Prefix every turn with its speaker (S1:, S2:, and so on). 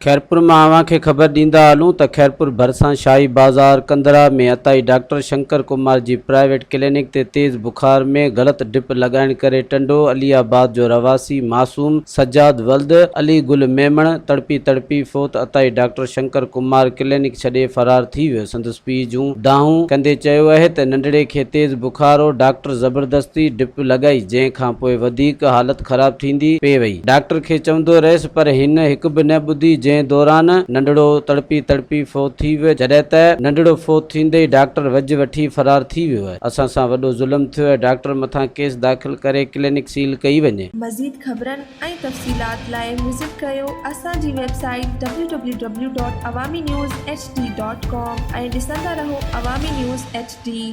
S1: خيرپور مان اوهان کي خبر ڏيندا هلون ته خيرپور ڀرسان شاهي بازار ڪنڌرا ۾ عطائي ڊاڪٽر شنڪر ڪمار جي پرائيويٽ ڪلينڪ تي تيز بخار ۾ غلط ڊپ لڳائڻ ڪري ٽنڊو علي آباد جو رهواسي معصوم سجاد ولد علي گل ميمڻ تڙپي تڙپي فوت عطائي ڊاڪٽر شنڪر ڪمار ڪلينڪ ڇڏي فرار ٿي ويو سندس پيء جون دانهون ڪندي چيو اهي ته ننڍڙي کي تيز بخار هو ڊاڪٽر زبردستي ڊپ لڳائي جنهن کانپوء وڌيڪ حالت خراب ٿيندي پئي وئي. ڊاڪٽر کي چوندو رهيس پر هن هڪ به نه ٻڌي جنهن دوران ننڍڙو تڙپي تڙپي فوت ٿي ويو جڏهن ته ننڍڙو فوت ٿيندي ئي ڊاڪٽر وجهه وٺي فرار ٿي ويو آهي اسان سان وڏو ظلم ٿيو آهي ڊاڪٽر مٿان ڪيس داخل ڪري ڪلينڪ سيل ڪئي وڃي.
S2: مزيد خبرن ۽ تفصيلات لاء وزٽ ڪريو اسان جي website W W W dot Awami news H D dot com ۽ ڏسندا رهو عوامي نيوز ايڇ ڊي.